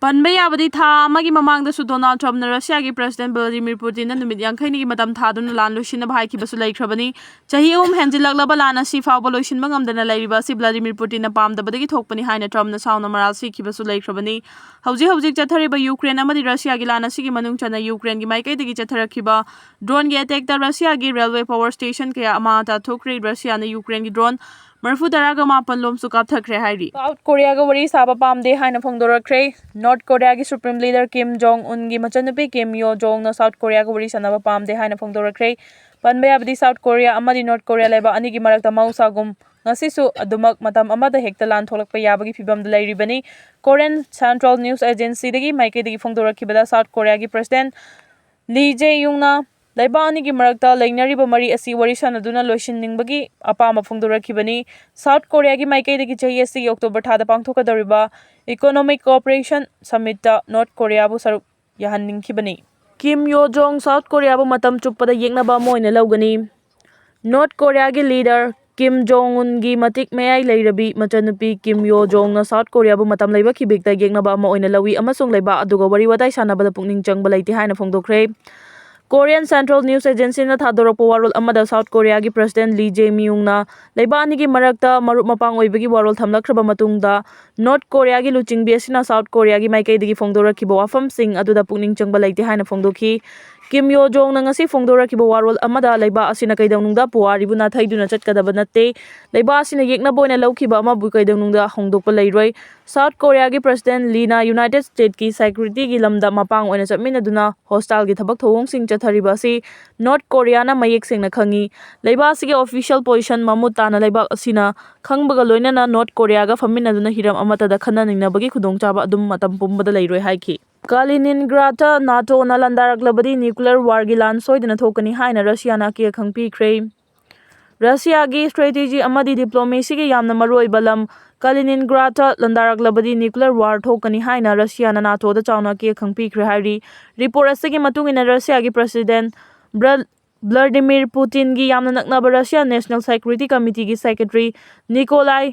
ꯄꯟꯕ ꯌꯥꯕꯗꯤ, ꯊꯥ ꯑꯃꯒꯤ ꯃꯃꯥꯡꯗꯁꯨ ꯗꯣꯅꯥꯜꯗ ꯇ꯭ꯔꯝꯞꯅ ꯔꯁꯤꯌꯥꯒꯤ ꯄ꯭ꯔꯁꯤꯗꯦꯟꯠ ꯚ꯭ꯂꯥꯗꯤꯃꯤꯔ ꯄꯨꯇꯤꯟꯅ ꯅꯨꯃꯤꯠ ꯌꯥꯡꯈꯩꯅꯤꯒꯤ ꯃꯇꯝ ꯊꯥꯗꯨꯅ ꯂꯥꯟ ꯂꯣꯏꯁꯤꯟꯅꯕ ꯍꯥꯏꯈꯤꯕꯁꯨ ꯂꯩꯈ꯭ꯔꯕꯅꯤ꯫ ꯆꯍꯤ ꯑꯍꯨꯝ ꯍꯦꯟꯖꯤꯜꯂꯛꯂꯕ ꯂꯥꯟ ꯑꯁꯤ ꯐꯥꯎꯕ ꯂꯣꯏꯁꯤꯟꯕ ꯉꯝꯗꯅ ꯂꯩꯔꯤꯕ ꯑꯁꯤ ꯚ꯭ꯂꯥꯗꯤꯃꯤꯔ ꯄꯨꯇꯤꯟꯅ ꯄꯥꯝꯗꯕꯗꯒꯤ ꯊꯣꯛꯄꯅꯤ ꯍꯥꯏꯅ ꯇ꯭ꯔꯝꯞꯅ ꯁꯥꯎꯅ ꯃꯔꯥꯜ ꯁꯤꯈꯤꯕꯁꯨ ꯂꯩꯈ꯭ꯔꯕꯅꯤ꯫ ꯍꯧꯖꯤꯛ ꯍꯧꯖꯤꯛ ꯆꯠꯊꯔꯤꯕ ꯌꯨꯀ꯭ꯔꯦꯟ ꯑꯃꯗꯤ ꯔꯁꯤꯌꯥꯒꯤ ꯂꯥꯟ ꯑꯁꯤꯒꯤ ꯃꯅꯨꯡ ꯆꯟꯅ ꯌꯨꯀ꯭ꯔꯦꯟꯒꯤ ꯃꯥꯏꯀꯩꯗꯒꯤ ꯆꯠꯊꯔꯛꯈꯤꯕ ꯗ꯭ꯔꯣꯟꯒꯤ ꯑꯦꯇꯦꯛꯇ ꯔꯁꯤꯌꯥꯒꯤ ꯔꯦꯜꯋꯦ ꯄꯥꯋꯔ ꯁ꯭ꯇꯦꯁꯟ ꯀꯌꯥ ꯑꯃꯥꯡ ꯑꯇꯥ ꯊꯣꯛꯈ꯭ꯔꯦ꯫ ꯔꯁꯤꯌꯥꯅ ꯌꯨꯀ꯭ꯔꯦꯟꯒꯤ ꯗ꯭ꯔꯣꯟ ꯃꯔꯤꯐꯨ ꯇꯔꯥꯒ ꯃꯥꯄꯜ ꯂꯣꯝꯁꯨ ꯀꯥꯞꯊꯈ꯭ꯔꯦ ꯍꯥꯏꯔꯤ꯫ ꯁꯥꯎꯠ ꯀꯣꯔꯤꯌꯥꯒ ꯋꯥꯔꯤ ꯁꯥꯕ ꯄꯥꯝꯗꯦ ꯍꯥꯏꯅ ꯐꯣꯡꯗꯣꯔꯛꯈ꯭ꯔꯦ꯫ ꯅꯣꯔꯠ ꯀꯣꯔꯤꯌꯥꯒꯤ ꯁꯨꯄ꯭ꯔꯤꯝ ꯂꯤꯗꯔ ꯀꯤꯝ ꯖꯣꯡ ꯎꯟꯒꯤ ꯃꯆꯟꯅꯨꯄꯤ ꯀꯤꯝ ꯌꯣ ꯖꯣꯡꯅ ꯁꯥꯎꯠ ꯀꯣꯔꯤꯌꯥꯒ ꯋꯥꯔꯤ ꯁꯥꯟꯅꯕ ꯄꯥꯝꯗꯦ ꯍꯥꯏꯅ ꯐꯣꯡꯗꯣꯔꯛꯈ꯭ꯔꯦ꯫ ꯄꯟꯕ ꯌꯥꯕꯗꯤ, ꯁꯥꯎꯠ ꯀꯣꯔꯤꯌꯥ ꯑꯃꯗꯤ ꯅꯣꯔꯠ ꯀꯣꯔꯤꯌꯥ ꯂꯩꯕꯥꯛ ꯑꯅꯤꯒꯤ ꯃꯔꯛꯇ ꯃꯍꯧꯁꯥꯒꯨꯝ ꯉꯁꯤꯁꯨ ꯑꯗꯨꯃꯛ ꯃꯇꯝ ꯑꯃꯗ ꯍꯦꯛꯇ ꯂꯥꯟ ꯊꯣꯛꯂꯛꯄ ꯌꯥꯕꯒꯤ ꯐꯤꯕꯝꯗ ꯂꯩꯔꯤꯕꯅꯤ꯫ ꯀꯣꯔꯤꯌꯟ ꯁꯦꯟꯇ꯭ꯔꯦꯜ ꯅ꯭ꯌꯨꯁ ꯑꯦꯖꯦꯟꯁꯤꯗꯒꯤ ꯃꯥꯏꯀꯩꯗꯒꯤ ꯐꯣꯡꯗꯣꯔꯛꯈꯤꯕꯗ, ꯁꯥꯎꯠ ꯀꯣꯔꯤꯌꯥꯒꯤ ꯄ꯭ꯔꯁꯤꯗꯦꯟꯠ ꯂꯤ ꯖꯦ ꯌꯨꯡꯅ ꯂꯩꯕꯥꯛ ꯑꯅꯤꯒꯤ ꯃꯔꯛꯇ ꯂꯩꯅꯔꯤꯕ ꯃꯔꯤ ꯑꯁꯤ ꯋꯥꯔꯤ ꯁꯥꯟꯅꯗꯨꯅ ꯂꯣꯏꯁꯤꯟꯅꯤꯡꯕꯒꯤ ꯑꯄꯥꯝꯕ ꯐꯣꯡꯗꯣꯔꯛꯈꯤꯕꯅꯤ꯫ ꯁꯥꯎꯠ ꯀꯣꯔꯤꯌꯥꯒꯤ ꯃꯥꯏꯀꯩꯗꯒꯤ ꯆꯍꯤ ꯑꯁꯤꯒꯤ ꯑꯣꯛꯇꯣꯕꯔ ꯊꯥꯗ ꯄꯥꯡꯊꯣꯛꯀꯗꯧꯔꯤꯕ ꯏꯀꯣꯅꯣꯃꯤꯛ ꯀꯣꯑꯣꯄꯔꯦꯁꯟ ꯁꯃꯤꯠꯇ ꯅꯣꯔꯠ ꯀꯣꯔꯤꯌꯥꯕꯨ ꯁꯔꯨꯛ ꯌꯥꯍꯟꯅꯤꯡꯈꯤꯕꯅꯤ꯫ ꯀꯤꯝ ꯌꯣ ꯖꯣꯡ ꯁꯥꯎꯠ ꯀꯣꯔꯤꯌꯥꯕꯨ ꯃꯇꯝ ꯆꯨꯞꯄꯗ ꯌꯦꯛꯅꯕ ꯑꯃ ꯑꯣꯏꯅ ꯂꯧꯒꯅꯤ꯫ ꯅꯣꯔꯠ ꯀꯣꯔꯤꯌꯥꯒꯤ ꯂꯤꯗꯔ ꯀꯤꯝ ꯖꯣꯡ ꯎꯟꯒꯤ ꯃꯇꯤꯛ ꯃꯌꯥꯏ ꯂꯩꯔꯕꯤ ꯃꯆꯟꯅꯨꯄꯤ ꯀꯤꯝ ꯌꯣ ꯖꯣꯡꯅ ꯁꯥꯎꯠ ꯀꯣꯔꯤꯌꯥꯕꯨ ꯃꯇꯝ ꯂꯩꯕ ꯈꯤꯕꯤꯛꯇ ꯌꯦꯛꯅꯕ ꯑꯃ ꯑꯣꯏꯅ ꯂꯧꯏ ꯑꯃꯁꯨꯡ ꯂꯩꯕꯥꯛ ꯑꯗꯨꯒ ꯋꯥꯔꯤ ꯋꯥꯇꯥꯏ ꯁꯥꯟꯅꯕꯗ ꯄꯨꯛꯅꯤꯡ ꯆꯪꯕ ꯂꯩꯇꯦ ꯍꯥꯏꯅ ꯐꯣꯡꯗꯣꯛꯈ꯭ꯔꯦ꯫ ꯀꯣꯔꯤꯌꯟ ꯁꯦꯟꯇ꯭ꯔꯦꯜ ꯅ꯭ꯌꯨꯁ ꯑꯦꯖꯦꯟꯁꯤꯅ ꯊꯥꯗꯣꯔꯛꯄ ꯋꯥꯔꯣꯜ ꯑꯃꯗ ꯁꯥꯎꯠ ꯀꯣꯔꯤꯌꯥꯒꯤ ꯄ꯭ꯔꯁꯤꯗꯦꯟꯠ ꯂꯤ ꯖꯦ ꯃꯤꯌꯨꯡꯅ ꯂꯩꯕꯥꯛ ꯑꯅꯤꯒꯤ ꯃꯔꯛꯇ ꯃꯔꯨꯞ ꯃꯄꯥꯡ ꯑꯣꯏꯕꯒꯤ ꯋꯥꯔꯣꯜ ꯊꯝꯂꯛꯈ꯭ꯔꯕ ꯃꯇꯨꯡꯗ, ꯅꯣꯔꯠ ꯀꯣꯔꯤꯌꯥꯒꯤ ꯂꯨꯆꯤꯡꯕꯤ ꯑꯁꯤꯅ ꯁꯥꯎꯠ ꯀꯣꯔꯤꯌꯥꯒꯤ ꯃꯥꯏꯀꯩꯗꯒꯤ ꯐꯣꯡꯗꯣꯔꯛꯈꯤꯕ ꯋꯥꯐꯝꯁꯤꯡ ꯑꯗꯨꯗ ꯄꯨꯛꯅꯤꯡ ꯆꯪꯕ ꯂꯩꯇꯦ ꯍꯥꯏꯅ ꯐꯣꯡꯗꯣꯛꯈꯤ꯫ ꯀꯤꯝ ꯌꯣ ꯖꯣꯡꯅ ꯉꯁꯤ ꯐꯣꯡꯗꯣꯔꯛꯈꯤꯕ ꯋꯥꯔꯣꯜ ꯑꯃꯗ ꯂꯩꯕꯥꯛ ꯑꯁꯤꯅ ꯀꯩꯗꯧꯅꯨꯡꯗ ꯄꯨꯋꯥꯔꯤꯕꯨ ꯅꯥꯊꯩꯗꯨꯅ ꯆꯠꯀꯗꯕ ꯅꯠꯇꯦ, ꯂꯩꯕꯥꯛ ꯑꯁꯤꯅ ꯌꯦꯛꯅꯕ ꯑꯣꯏꯅ ꯂꯧꯈꯤꯕ ꯑꯃꯕꯨ ꯀꯩꯗꯧꯅꯨꯡꯗ ꯍꯣꯡꯗꯣꯛꯄ ꯂꯩꯔꯣꯏ꯫ ꯁꯥꯎꯠ ꯀꯣꯔꯤꯌꯥꯒꯤ ꯄ꯭ꯔꯁꯤꯗꯦꯟꯠ ꯂꯤꯅ ꯌꯨꯅꯥꯏꯇꯦꯗ ꯁ꯭ꯇꯦꯠꯀꯤ ꯁꯦꯀ꯭ꯌꯨꯔꯤꯇꯤꯒꯤ ꯂꯝꯗ ꯃꯄꯥꯡ ꯑꯣꯏꯅ ꯆꯠꯃꯤꯟꯅꯗꯨꯅ ꯍꯣꯁꯇꯥꯏꯜꯒꯤ ꯊꯕꯛ ꯊꯧꯑꯣꯡꯁꯤꯡ ꯆꯠꯊꯔꯤꯕ ꯑꯁꯤ ꯅꯣꯔꯠ ꯀꯣꯔꯤꯌꯥꯅ ꯃꯌꯦꯛ ꯁꯦꯡꯅ ꯈꯪꯏ꯫ ꯂꯩꯕꯥꯛ ꯑꯁꯤꯒꯤ ꯑꯣꯐꯤꯁꯤꯌꯦꯜ ꯄꯣꯖꯤꯁꯟ ꯃꯃꯨꯠ ꯇꯥꯅ ꯂꯩꯕꯥꯛ ꯑꯁꯤꯅ ꯈꯪꯕꯒ ꯂꯣꯏꯅꯅ ꯅꯣꯔꯠ ꯀꯣꯔꯤꯌꯥꯒ ꯐꯝꯃꯤꯟꯅꯗꯨꯅ ꯍꯤꯔꯝ ꯑꯃꯠꯇꯗ ꯈꯟꯅ ꯅꯩꯅꯕꯒꯤ ꯈꯨꯗꯣꯡꯆꯥꯕ ꯑꯗꯨꯝ ꯃꯇꯝ ꯄꯨꯝꯕꯗ ꯂꯩꯔꯣꯏ ꯍꯥꯏꯈꯤ꯫ ꯀꯥꯂꯤꯅꯤꯟꯒ꯭ꯔꯥꯗꯇ ꯅꯥꯇꯣꯅ ꯂꯥꯟꯗꯥꯔꯛꯂꯕꯗꯤ ꯅ꯭ꯌꯨꯀ꯭ꯂꯤꯌꯔ ꯋꯥꯔꯒꯤ ꯂꯥꯟ ꯁꯣꯏꯗꯅ ꯊꯣꯛꯀꯅꯤ ꯍꯥꯏꯅ ꯔꯁꯤꯌꯥꯅ ꯑꯀꯤ ꯑꯈꯪ ꯄꯤꯈ꯭ꯔꯦ꯫ ꯔꯁꯤꯌꯥꯒꯤ ꯁ꯭ꯇ꯭ꯔꯦꯇꯦꯖꯤ ꯑꯃꯗꯤ ꯗꯤꯄ꯭ꯂꯣꯃꯦꯁꯤꯒꯤ ꯌꯥꯝꯅ ꯃꯔꯨꯑꯣꯏꯕ ꯂꯝ ꯀꯥꯂꯤꯅꯤꯟꯒ꯭ꯔꯥꯗꯇ ꯂꯥꯟꯗꯥꯔꯛꯂꯕꯗꯤ ꯅ꯭ꯌꯨꯀ꯭ꯂꯤꯌꯔ ꯋꯥꯔ ꯊꯣꯛꯀꯅꯤ ꯍꯥꯏꯅ ꯔꯁꯤꯌꯥꯅ ꯅꯥꯇꯣꯗ ꯆꯥꯎꯅ ꯑꯀꯤ ꯑꯈꯪ ꯄꯤꯈ꯭ꯔꯦ ꯍꯥꯏꯔꯤ꯫ ꯔꯤꯄꯣꯔꯠ ꯑꯁꯤꯒꯤ ꯃꯇꯨꯡ ꯏꯟꯅ ꯔꯁꯤꯌꯥꯒꯤ ꯄ꯭ꯔꯁꯤꯗꯦꯟ ꯕ꯭ꯔ-, ꯚ꯭ꯂꯥꯗꯤꯃꯤꯔ ꯄꯨꯇꯤꯟꯒꯤ ꯌꯥꯝꯅ ꯅꯛꯅꯕ ꯔꯁꯤꯌꯥ ꯅꯦꯁꯅꯦꯜ ꯁꯦꯀ꯭ꯌꯨꯔꯤꯇꯤ ꯀꯃꯤꯇꯤꯒꯤ ꯁꯦꯀ꯭ꯔꯦꯇꯔꯤ ꯅꯤꯀꯣꯂꯥꯏ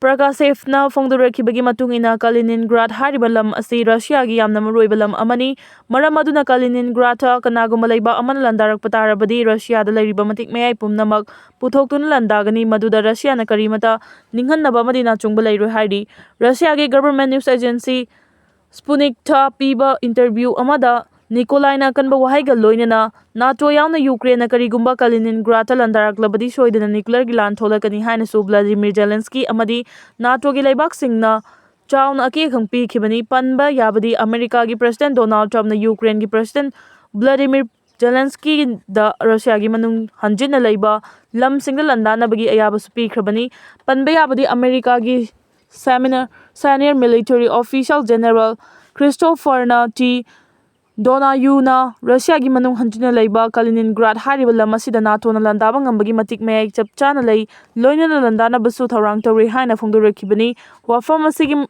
ꯄ꯭ꯔꯀꯥꯁꯦꯐꯅ ꯐꯣꯡꯗꯣꯔꯛꯈꯤꯕꯒꯤ ꯃꯇꯨꯡ ꯏꯟꯅ, ꯀꯥꯂꯤꯅꯤꯟꯒ꯭ꯔꯥꯗ ꯍꯥꯏꯔꯤꯕ ꯂꯝ ꯑꯁꯤ ꯔꯁꯤꯌꯥꯒꯤ ꯌꯥꯝꯅ ꯃꯔꯨꯑꯣꯏꯕ ꯂꯝ ꯑꯃꯅꯤ꯫ ꯃꯔꯝ ꯑꯗꯨꯅ ꯀꯥꯂꯤꯅꯤꯟꯒ꯭ꯔꯥꯗꯇ ꯀꯅꯥꯒꯨꯝꯕ ꯂꯩꯕꯥꯛ ꯑꯃꯅ ꯂꯥꯟꯗꯥꯔꯛꯄ ꯇꯥꯔꯕꯗꯤ, ꯔꯁꯤꯌꯥꯗ ꯂꯩꯔꯤꯕ ꯃꯇꯤꯛ ꯃꯌꯥꯏ ꯄꯨꯝꯅꯃꯛ ꯄꯨꯊꯣꯛꯇꯨꯅ ꯂꯥꯟꯗꯥꯒꯅꯤ, ꯃꯗꯨꯗ ꯔꯁꯤꯌꯥꯅ ꯀꯔꯤꯃꯇ ꯅꯤꯡꯍꯟꯅꯕ ꯑꯃꯗꯤ ꯅꯥꯆꯨꯡꯕ ꯂꯩꯔꯣꯏ ꯍꯥꯏꯔꯤ꯫ ꯔꯁꯤꯌꯥꯒꯤ ꯒꯚꯔꯟꯃꯦꯟꯠ ꯅ꯭ꯌꯨꯁ ꯑꯦꯖꯦꯟꯁꯤ ꯁ꯭ꯄꯨꯅꯤꯛꯇ ꯄꯤꯕ ꯏꯟꯇꯔꯚ꯭ꯌꯨ ꯑꯃꯗ ꯅꯤꯀꯣꯂꯥꯏꯅ ꯑꯀꯟꯕ ꯋꯥꯍꯩꯒ ꯂꯣꯏꯅꯅ ꯅꯥꯇꯣ ꯌꯥꯎꯅ ꯌꯨꯀ꯭ꯔꯦꯟꯅ ꯀꯔꯤꯒꯨꯝꯕ ꯀꯥꯂꯤꯅꯤꯟꯒ꯭ꯔꯥꯗꯇ ꯂꯥꯟꯗꯥꯔꯛꯂꯕꯗꯤ ꯁꯣꯏꯗꯅ ꯅ꯭ꯌꯨꯀ꯭ꯂꯤꯌꯔꯒꯤ ꯂꯥꯟ ꯊꯣꯛꯂꯛꯀꯅꯤ ꯍꯥꯏꯅꯁꯨ ꯚ꯭ꯂꯥꯗꯤꯃꯤꯔ ꯖꯦꯂꯦꯟꯁꯀꯤ ꯑꯃꯗꯤ ꯅꯥꯇꯣꯒꯤ ꯂꯩꯕꯥꯛꯁꯤꯡꯅ ꯆꯥꯎꯅ ꯑꯀꯤ ꯑꯈꯪ ꯄꯤꯈꯤꯕꯅꯤ꯫ ꯄꯟꯕ ꯌꯥꯕꯗꯤ, ꯑꯃꯦꯔꯤꯀꯥꯒꯤ ꯄ꯭ꯔꯁꯤꯗꯦꯟꯠ ꯗꯣꯅꯥꯜꯗ ꯇ꯭ꯔꯝꯞꯅ ꯌꯨꯀ꯭ꯔꯦꯟꯒꯤ ꯄ꯭ꯔꯁꯤꯗꯦꯟꯠ ꯚ꯭ꯂꯥꯗꯤꯃꯤꯔ ꯖꯦꯂꯦꯟꯁꯀꯤꯗ ꯔꯁꯤꯌꯥꯒꯤ ꯃꯅꯨꯡ ꯍꯟꯖꯤꯟꯅ ꯂꯩꯕ ꯂꯝꯁꯤꯡꯗ ꯂꯥꯟꯗꯥꯅꯕꯒꯤ ꯑꯌꯥꯕꯁꯨ ꯄꯤꯈ꯭ꯔꯕꯅꯤ꯫ ꯄꯟꯕ ꯌꯥꯕꯗꯤ, ꯑꯃꯦꯔꯤꯀꯥꯒꯤ seminar, senior military official general ꯈ꯭ꯔꯤꯁꯇꯣꯐꯔꯅ ꯇꯤ ꯗꯣꯅꯥꯌꯨꯅ ꯔꯁꯤꯌꯥꯒꯤ ꯃꯅꯨꯡ ꯍꯟꯖꯤꯟꯅ ꯂꯩꯕ ꯀꯥꯂꯤꯅꯤꯟꯒ꯭ꯔꯥꯗ ꯍꯥꯏꯔꯤꯕ ꯂꯝ ꯑꯁꯤꯗ ꯅꯥꯇꯣꯅ ꯂꯥꯟꯗꯥꯕ ꯉꯝꯕꯒꯤ ꯃꯇꯤꯛ ꯃꯌꯥꯏ ꯆꯞ ꯆꯥꯅ ꯂꯩ, ꯂꯣꯏꯅꯅ ꯂꯥꯟꯗꯥꯅꯕꯁꯨ ꯊꯧꯔꯥꯡ ꯇꯧꯔꯤ ꯍꯥꯏꯅ ꯐꯣꯡꯗꯣꯔꯛꯈꯤꯕꯅꯤ꯫ ꯋꯥꯐꯝ ꯑꯁꯤꯒꯤ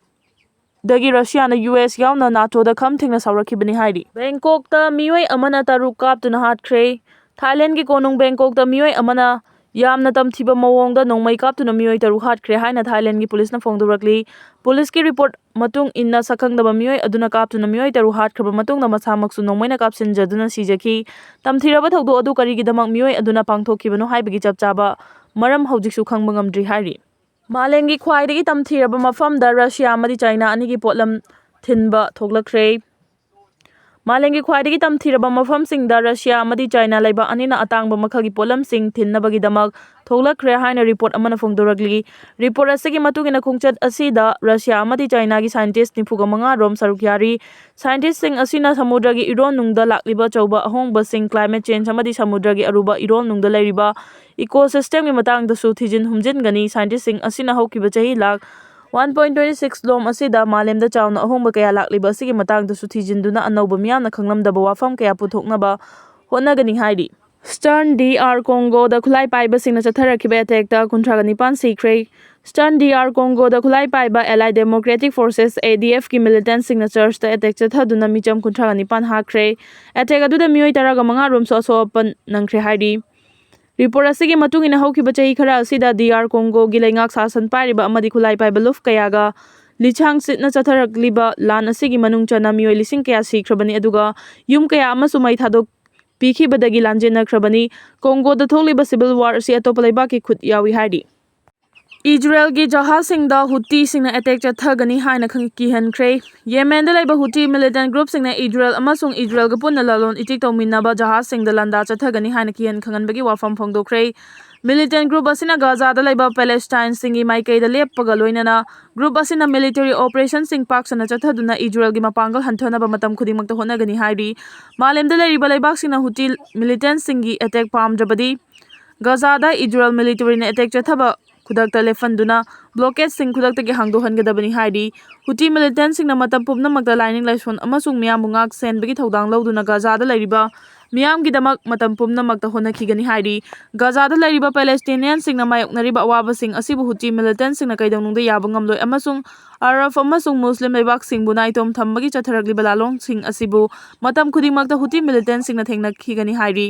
ꯗꯒꯤ ꯔꯁꯤꯌꯥꯅ ꯌꯨ ꯑꯦꯁ ꯌꯥꯎꯅ ꯅꯥꯇꯣꯗ ꯈꯝ ꯊꯦꯡꯅ ꯁꯥꯎꯔꯛꯈꯤꯕꯅꯤ ꯍꯥꯏꯔꯤ꯫ ꯕꯦꯡꯀꯣꯛꯇ ꯃꯤꯑꯣꯏ ꯑꯃꯅ ꯇꯔꯨꯛ ꯀꯥꯞꯇꯨꯅ ꯍꯥꯠꯈ꯭ꯔꯦ꯫ ꯊꯥꯏꯂꯦꯟꯒꯤ ꯀꯣꯅꯨꯡ ꯕꯦꯡꯀꯣꯛꯇ ꯃꯤꯑꯣꯏ ꯑꯃꯅ ꯌꯥꯝꯅ ꯇꯝꯊꯤꯕ ꯃꯑꯣꯡꯗ ꯅꯣꯡꯃꯩ ꯀꯥꯞꯇꯨꯅ ꯃꯤꯑꯣꯏ ꯇꯔꯨꯛ ꯍꯥꯠꯈ꯭ꯔꯦ ꯍꯥꯏꯅ ꯊꯥꯏꯂꯦꯟꯒꯤ ꯄꯨꯂꯤꯁꯅ ꯐꯣꯡꯗꯣꯔꯛꯂꯤ꯫ ꯄꯨꯂꯤꯁꯀꯤ ꯔꯤꯄꯣꯔꯠ ꯃꯇꯨꯡ ꯏꯟꯅ, ꯁꯛꯈꯪꯗꯕ ꯃꯤꯑꯣꯏ ꯑꯗꯨꯅ ꯀꯥꯞꯇꯨꯅ ꯃꯤꯑꯣꯏ ꯇꯔꯨꯛ ꯍꯥꯠꯈ꯭ꯔꯕ ꯃꯇꯨꯡꯗ, ꯃꯁꯥꯃꯛꯁꯨ ꯅꯣꯡꯃꯩꯅ ꯀꯥꯞꯁꯤꯟꯖꯗꯨꯅ ꯁꯤꯖꯈꯤ꯫ ꯇꯝꯊꯤꯔꯕ ꯊꯧꯗꯣꯛ ꯑꯗꯨ ꯀꯔꯤꯒꯤꯗꯃꯛ ꯃꯤꯑꯣꯏ ꯑꯗꯨꯅ ꯄꯥꯡꯊꯣꯛꯈꯤꯕꯅꯣ ꯍꯥꯏꯕꯒꯤ ꯆꯞ ꯆꯥꯕ ꯃꯔꯝ ꯍꯧꯖꯤꯛꯁꯨ ꯈꯪꯕ ꯉꯝꯗ꯭ꯔꯤ ꯍꯥꯏꯔꯤ꯫ ꯃꯥꯂꯦꯝꯒꯤ ꯈ꯭ꯋꯥꯏꯗꯒꯤ ꯇꯝꯊꯤꯔꯕ ꯃꯐꯝꯗ ꯔꯁꯤꯌꯥ ꯑꯃꯗꯤ ꯆꯥꯏꯅꯥ ꯑꯅꯤꯒꯤ ꯄꯣꯠꯂꯝ ꯊꯤꯟꯕ ꯊꯣꯛꯂꯛꯈ꯭ꯔꯦ꯫ ꯃꯥꯂꯦꯝꯒꯤ ꯈ꯭ꯋꯥꯏꯗꯒꯤ ꯇꯝꯊꯤꯔꯕ ꯃꯐꯝꯁꯤꯡꯗ ꯔꯁꯤꯌꯥ ꯑꯃꯗꯤ ꯆꯥꯏꯅꯥ ꯂꯩꯕꯥꯛ ꯑꯅꯤꯅ ꯑꯇꯥꯡꯕ ꯃꯈꯜꯒꯤ ꯄꯣꯠꯂꯝꯁꯤꯡ ꯊꯤꯟꯅꯕꯒꯤꯗꯃꯛ ꯊꯣꯛꯂꯛꯈ꯭ꯔꯦ ꯍꯥꯏꯅ ꯔꯤꯄꯣꯔꯠ ꯑꯃꯅ ꯐꯣꯡꯗꯣꯔꯛꯂꯤ꯫ ꯔꯤꯄꯣꯔꯠ ꯑꯁꯤꯒꯤ ꯃꯇꯨꯡ ꯏꯟꯅ, ꯈꯣꯡꯆꯠ ꯑꯁꯤꯗ ꯔꯁꯤꯌꯥ ꯑꯃꯗꯤ ꯆꯥꯏꯅꯥꯒꯤ ꯁꯥꯏꯟꯇꯤꯁ ꯅꯤꯐꯨꯒ ꯃꯉꯥ ꯔꯣꯝ ꯁꯔꯨꯛ ꯌꯥꯔꯤ꯫ ꯁꯥꯏꯟꯇꯤꯁꯁꯤꯡ ꯑꯁꯤꯅ ꯁꯃꯨꯗ꯭ꯔꯒꯤ ꯏꯔꯣꯟ ꯅꯨꯡꯗ ꯂꯥꯛꯂꯤꯕ ꯑꯆꯧꯕ ꯑꯍꯣꯡꯕꯁꯤꯡ, ꯀ꯭ꯂꯥꯏꯃꯦꯠ ꯆꯦꯟꯖ ꯑꯃꯗꯤ ꯁꯃꯨꯗ꯭ꯔꯒꯤ ꯑꯔꯨꯕ ꯏꯔꯣꯟ ꯅꯨꯡꯗ ꯂꯩꯔꯤꯕ ꯏꯀꯣꯁꯤꯁꯇꯦꯝꯒꯤ ꯃꯇꯥꯡꯗꯁꯨ ꯊꯤꯖꯤꯟ ꯍꯨꯝꯖꯤꯟꯒꯅꯤ꯫ ꯁꯥꯏꯟꯇꯤꯁꯁꯤꯡ ꯑꯁꯤꯅ ꯍꯧꯈꯤꯕ ꯆꯍꯤ lakh one point twenty six ꯂꯣꯝ ꯑꯁꯤꯗ ꯃꯥꯂꯦꯝꯗ ꯆꯥꯎꯅ ꯑꯍꯣꯡꯕ ꯀꯌꯥ ꯂꯥꯛꯂꯤꯕ ꯑꯁꯤꯒꯤ ꯃꯇꯥꯡꯗꯁꯨ ꯊꯤꯖꯤꯟꯗꯨꯅ ꯑꯅꯧꯕ ꯃꯤꯌꯥꯝꯅ ꯈꯪꯂꯝꯗꯕ ꯋꯥꯐꯝ ꯀꯌꯥ ꯄꯨꯊꯣꯛꯅꯕ ꯍꯣꯠꯅꯒꯅꯤ ꯍꯥꯏꯔꯤ꯫ Eastern D R Congoꯗ ꯈꯨꯠꯂꯥꯏ ꯄꯥꯏꯕꯁꯤꯡꯅ ꯆꯠꯊꯔꯛꯈꯤꯕ attackꯇ ꯀꯨꯟꯊ꯭ꯔꯥꯒ ꯅꯤꯄꯥꯟ ꯁꯤꯈ꯭ꯔꯦ꯫ Eastern D R Congoꯗ ꯈꯨꯠꯂꯥꯏ ꯄꯥꯏꯕ Allied Democratic Forces, ADFꯀꯤ militantꯁꯤꯡꯅ churchꯇ attack ꯆꯠꯊꯗꯨꯅ ꯃꯤꯆꯝ ꯀꯨꯟꯊ꯭ꯔꯥꯒ ꯅꯤꯄꯥꯟ ꯍꯥꯠꯈ꯭ꯔꯦ꯫ Attack ꯑꯗꯨꯗ ꯃꯤꯑꯣꯏ ꯇꯔꯥꯒ ꯃꯉꯥ ꯔꯣꯝꯁꯨ ꯑꯁꯣꯛ ꯑꯄꯟ ꯅꯪꯈ꯭ꯔꯦ ꯍꯥꯏꯔꯤ꯫ Report ꯑꯁꯤꯒꯤ ꯃꯇꯨꯡ ꯏꯟꯅ, ꯍꯧꯈꯤꯕ ꯆꯍꯤ ꯈꯔ ꯑꯁꯤꯗ D R Congoꯒꯤ ꯂꯩꯉꯥꯛ ꯁꯥꯁꯟ ꯄꯥꯏꯔꯤꯕ ꯑꯃꯗꯤ ꯈꯨꯠꯂꯥꯏ ꯄꯥꯏꯕ ꯂꯨꯞ ꯀꯌꯥꯒ ꯂꯤꯆꯥꯡ ꯁꯤꯠꯅ ꯆꯠꯊꯔꯛꯂꯤꯕ ꯂꯥꯟ ꯑꯁꯤꯒꯤ ꯃꯅꯨꯡ ꯆꯟꯅ ꯃꯤꯑꯣꯏ ꯂꯤꯁꯤꯡ ꯀꯌꯥ ꯁꯤꯈ꯭ꯔꯕꯅꯤ, ꯑꯗꯨꯒ ꯌꯨꯝ ꯀꯌꯥ ꯑꯃꯁꯨ ꯃꯩ ꯊꯥꯗꯣꯛ ꯄꯤꯈꯤꯕꯗꯒꯤ ꯂꯥꯟꯖꯦꯟꯅꯈ꯭ꯔꯕꯅꯤ꯫ ꯀꯣꯡꯒꯣꯗ ꯊꯣꯛꯂꯤꯕ civil war ꯑꯁꯤ ꯑꯇꯣꯞꯄ ꯂꯩꯕꯥꯛꯀꯤ ꯈꯨꯠ ꯌꯥꯎꯏ ꯍꯥꯏꯔꯤ꯫ ꯏꯖꯔꯦꯜꯒꯤ ꯖꯍꯥꯖꯁꯤꯡꯗ ꯍꯨꯇꯤꯁꯤꯡꯅ attack ꯆꯠꯊꯒꯅꯤ ꯍꯥꯏꯅ ꯈꯪ-, ꯀꯤꯍꯟꯈ꯭ꯔꯦ꯫ ꯌꯦꯃꯦꯟꯗ ꯂꯩꯕ ꯍꯨꯇꯤ militant groupꯁꯤꯡꯅ ꯏꯖꯔꯦꯜ ꯑꯃꯁꯨꯡ ꯏꯖꯔꯦꯜꯒ ꯄꯨꯟꯅ ꯂꯂꯣꯟ ꯏꯇꯤꯛ ꯇꯧꯃꯤꯟꯅꯕ ꯖꯍꯥꯖꯁꯤꯡꯗ ꯂꯥꯟꯗꯥ ꯆꯠꯊꯒꯅꯤ ꯍꯥꯏꯅ ꯀꯤꯍꯟ ꯈꯪꯍꯟꯕꯒꯤ ꯋꯥꯐꯝ ꯐꯣꯡꯗꯣꯛꯈ꯭ꯔꯦ꯫ Militant group ꯑꯁꯤꯅ ꯒꯥꯖꯥꯗ ꯂꯩꯕ ꯄꯦꯂꯦꯁꯇꯥꯏꯟꯁꯤꯡꯒꯤ ꯃꯥꯏꯀꯩꯗ ꯂꯦꯞꯄꯒ ꯂꯣꯏꯅꯅ group ꯑꯁꯤꯅ military operationꯁꯤꯡ ꯄꯥꯛ ꯁꯟꯅ ꯆꯠꯊꯗꯨꯅ ꯏꯖꯔꯦꯜꯒꯤ ꯃꯄꯥꯡꯒꯜ ꯍꯟꯊꯅꯕ ꯃꯇꯝ ꯈꯨꯗꯤꯡꯃꯛꯇ ꯍꯣꯠꯅꯒꯅꯤ ꯍꯥꯏꯔꯤ꯫ ꯃꯥꯂꯦꯝꯗ ꯂꯩꯔꯤꯕ ꯂꯩꯕꯥꯛꯁꯤꯡꯅ ꯍꯨꯇꯤ militantꯁꯤꯡꯒꯤ attack ꯄꯥꯝꯗ꯭ꯔꯕꯗꯤ ꯒꯥꯖꯥꯗ ꯏꯖꯔꯦꯜ militaryꯅ attack ꯆꯠꯊꯕ ꯈꯨꯗꯛꯇ ꯂꯦꯞꯍꯟꯗꯨꯅ blockadeꯁꯤꯡ ꯈꯨꯗꯛꯇꯒꯤ ꯍꯥꯡꯗꯣꯛꯍꯟꯒꯗꯕꯅꯤ ꯍꯥꯏꯔꯤ꯫ ꯍꯨꯇꯤ militantꯁꯤꯡꯅ ꯃꯇꯝ ꯄꯨꯝꯅꯃꯛꯇ ꯂꯥꯏꯅꯤꯡ ꯂꯥꯏꯁꯣꯟ ꯑꯃꯁꯨꯡ ꯃꯤꯌꯥꯝꯕꯨ ꯉꯥꯛ ꯁꯦꯟꯕꯒꯤ ꯊꯧꯗꯥꯡ ꯂꯧꯗꯨꯅ ꯒꯥꯖꯥꯗ ꯂꯩꯔꯤꯕ ꯃꯤꯌꯥꯝꯒꯤꯗꯃꯛ ꯃꯇꯝ ꯄꯨꯝꯅꯃꯛꯇ ꯍꯣꯠꯅꯈꯤꯒꯅꯤ ꯍꯥꯏꯔꯤ꯫ ꯒꯥꯖꯥꯗ ꯂꯩꯔꯤꯕ ꯄꯦꯂꯦꯁꯇꯤꯅꯤꯌꯟꯁꯤꯡꯅ ꯃꯥꯌꯣꯛꯅꯔꯤꯕ ꯑꯋꯥꯕꯁꯤꯡ ꯑꯁꯤꯕꯨ ꯍꯨꯇꯤ militantꯁꯤꯡꯅ ꯀꯩꯗꯧꯅꯨꯡꯗ ꯌꯥꯕ ꯉꯝꯂꯣꯏ ꯑꯃꯁꯨꯡ ꯑꯔꯕ ꯑꯃꯁꯨꯡ ꯃꯨꯁꯂꯤꯝ ꯂꯩꯕꯥꯛꯁꯤꯡꯕꯨ ꯅꯥꯏꯇꯣꯝ ꯊꯝꯕꯒꯤ ꯆꯠꯊꯔꯛꯂꯤꯕ ꯂꯥꯜꯂꯣꯡꯁꯤꯡ ꯑꯁꯤꯕꯨ ꯃꯇꯝ ꯈꯨꯗꯤꯡꯃꯛꯇ ꯍꯨꯇꯤ militantꯁꯤꯡꯅ ꯊꯦꯡꯅꯈꯤꯒꯅꯤ ꯍꯥꯏꯔꯤ꯫